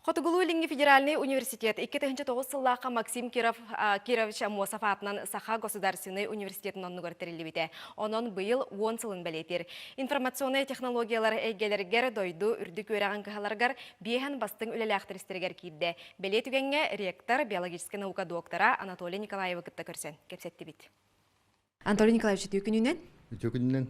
Хотугулуу-Илиҥҥи федеральнай университет 2009 сыллаахха Максим Киров, Кирович Аммосов аатынан Саха государственнай университетын оннугар тэриллибитэ. Онон быйыл 10 сылын бэлиэтиир. Информационнай технологиялар эйгэлэригэр дойду үрдүк үөрэҕин кыһаларыгар биэһэн бастыҥ үлэлээхтэр истэригэр киирдэ. Бэлиэ түгэҥҥэ ректор, биологическай наука доктора Анатолий Николаевы кытта көрсөн кэпсэттибит. Анатолий Николаевич, үтүө күнүнэн. Үтүө күнүнэн.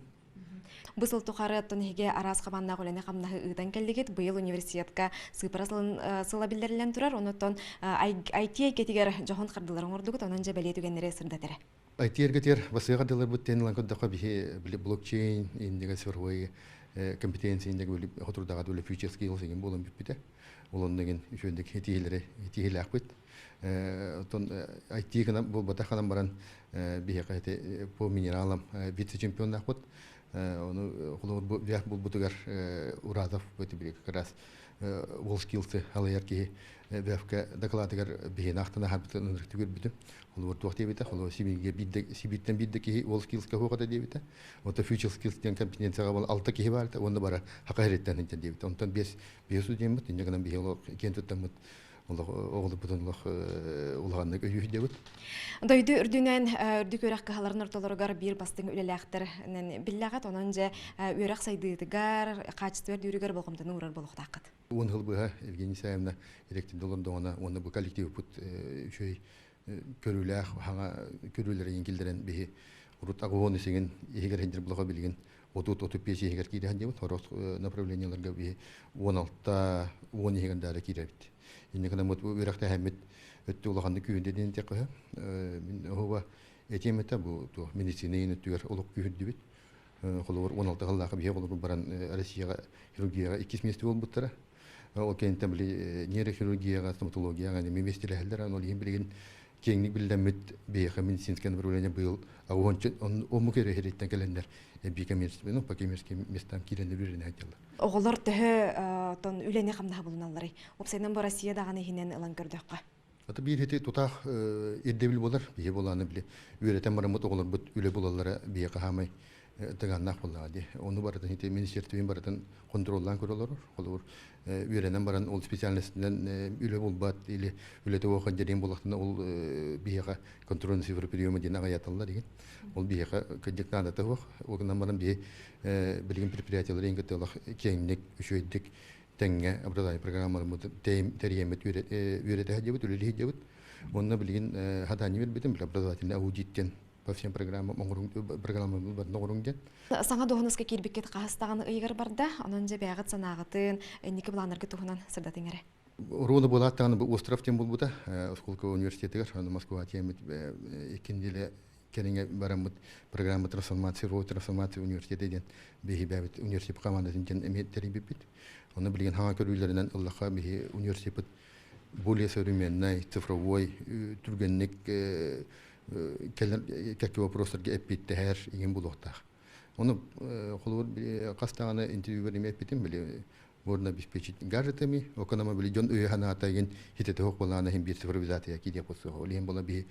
Бу сыл тухары оттон эһиги араас хабааннаах үлэни-хамнаһы ыытан кэллигит. Быйыл университетка сыыппара сылын сыла биллэриллэн турар. Онон IT эйгэтигэр дьоһун хардыылары оҥордугут. Онон дьэ бэлиэ түгэннэри сырдат эрэ. IT эйгэтигэр басыга хардыыларбыт диэн ылан көрдөххө биһи блокчейн иннигэ цифровой компетенция иннигэ хотурдаҕа үлэ future skills деген буолан бүппүтэ. Ол оннугун үчүгэйдик итиилэри итиилээхпит. Оттон IT гынан буолбатах гынан баран биһиэхэ ити по минералам вице-чемпионнаахпыт. Ону холобур бу вях булбутугар Уразов били как раз WorldSkills алайар киһи ВФК докладыгар биһиэни ахтан аһарбытын ынырыктык көрбүтүм. Холобур туох диэбитэ, холобур Сибииргэ биирдэ Сибииртэн биирдэ киһи WorldSkills-ка хуохата диэбитэ. Ото Future Skills диэн компетенцияҕа бол алта киһи баар этэ, уонна бара хака иһириттэн сылдьан диэбитэ. Онтон биэс биэс студеммыт, инньэ гынан биһи олох киэн туттаммыт олох оҕолорбутун олох улаханнык өйүүһүйдэбит. Дойду үрдүнэн үрдүк үөрэх кыһаларын ортолоругар биир бастыҥ үлэлээхтэринэн биллэҕит. Онон дьэ үөрэх сайдыытыгар, хаачыстыба үрдүүрүгэр болҕомтону уурар буолуохтааххыт. 10 сыл быһа Евгения Исаевна ректорда олордоҕуна уонна бу коллективпыт үчүгэй көрүүлээх хаҥа көрүүлэрин киллэрэн биһи урут агуон исигин иһигэр хиндир булаха билигин 30-35 иһигэр киирэһэн диэбит хорос направлениеларга биһи 16 10 иһигэр даары киирэбит инне гынаммыт үөрэхтэһэммит өттү улаханнык күүһүндэ диэн этиэххэ мин оһуба этиэм этэ бу туох медицина иин өттүгэр олох күүһүрдүбүт холобур 16 сыллаахы биһи холобур баран Россияҕа хирургияҕа иккис миэстэ буолбуттара ол кэнниттэн били нейрохирургияҕа стоматологияҕа эмиэ миэстэлэһэллэр ол иһин билигин киэҥник биллэммит биһиэхэ медицинское направление быйыл уонча омук эрэ кэлэннэр эбии коммерческий ну по коммерческим местам киирэннэр үөрэнэ сылдьаллар. Оҕолор төһө тон үлэни хамнаһы булуналларый? Уопсайынан бу Россия даҕаны иһинэн ылан көрдөххө. Ата биир ити тутаах ирдэбил буолар. Биһи буолааны били үөрэтэн бараммыт оҕолорбут үлэ булаллара биһиэхэ хаамай тыгааннаах буоллаҕа дии. Ону барытын ити министерствин барытын контроллаан көрө олорор. Холобур, үөрэнэн баран ол специальностынан үлэ булбат или үлэтэ суох диэн буоллахтына ол биһиэхэ контрольный цифры приема диэн аҕыйаталлар игин. Ол биһиэхэ кырдьык наадата суох. Ол гынан баран биһи билигин предприятиелары иҥ кытта киэҥник, үчүгэйдик тэҥҥэ образование программаларбыт тэрийэммит үөрэтэ сылдьабыт, үлэлии сылдьабыт. Уонна билигин хатаанньы биэрбитим образовательный аудит диэн по всем программам программам оҥоруҥ диэн. Саҥа дуоһунаска киирбиккит хаһыс даҕаны ыйыгар барда. Онон дьэ бэйэҕит санааҕытын, инники былааннаргыт туһунан сырдатыҥ эрэ. Руна буолаат даҕаны бу остров диэн булбута. Осколково университетыгар, Москва тиэммит икки неделя кэриҥэ бараммыт программа трансформации, цифровой трансформация университета диэн биһи бэйэбит университет командатын диэн эмиэ тэрийбиппит. Онно билигин хаҥа көрүүлэринэн ыллахха биһи университеппыт более современный, цифровой, түргэнник кэлэр кэккэ вопростарга эппиэттэһэр иҥин булуохтаах. Ону холобур хас даҕаны интервьюбар эмиэ эппитим били можно обеспечить гаджетами, оконома били дьон өйө санаата игин хитете хоқ болаана иһин биир цифровизация киириэх болсуоха. Ол иһин бола биһи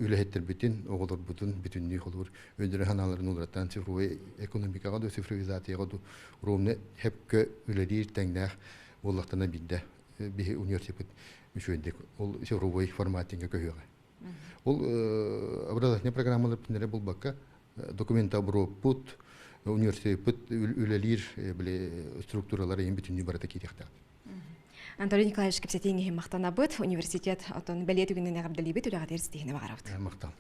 үлэһиттэрбитин, оҕолорбутун бүтүннүү холобур өйдөрө санааларын уларытан цифровой экономикаҕа да цифровизацияҕа да ровно хепкө үлэлиир тэҥнээх буоллахтана биирдэ биһи университет үчүгэйдик ол цифровой форматинга көһүөҕэ. Ол образовательный программалар бүтүннэрэ булбакка документа оборуоппут, университеппыт үлэлиир били структуралар иһин бүтүннүү барыта киириэхтээх. Анатолий Николаевич кэпсэтииҥ иһин махтанабыт. Университет отон бэлиэ түгэнинэн эҕэрдэлиибит, үлэҕитигэр ситиһиини баҕарабыт. Махтал.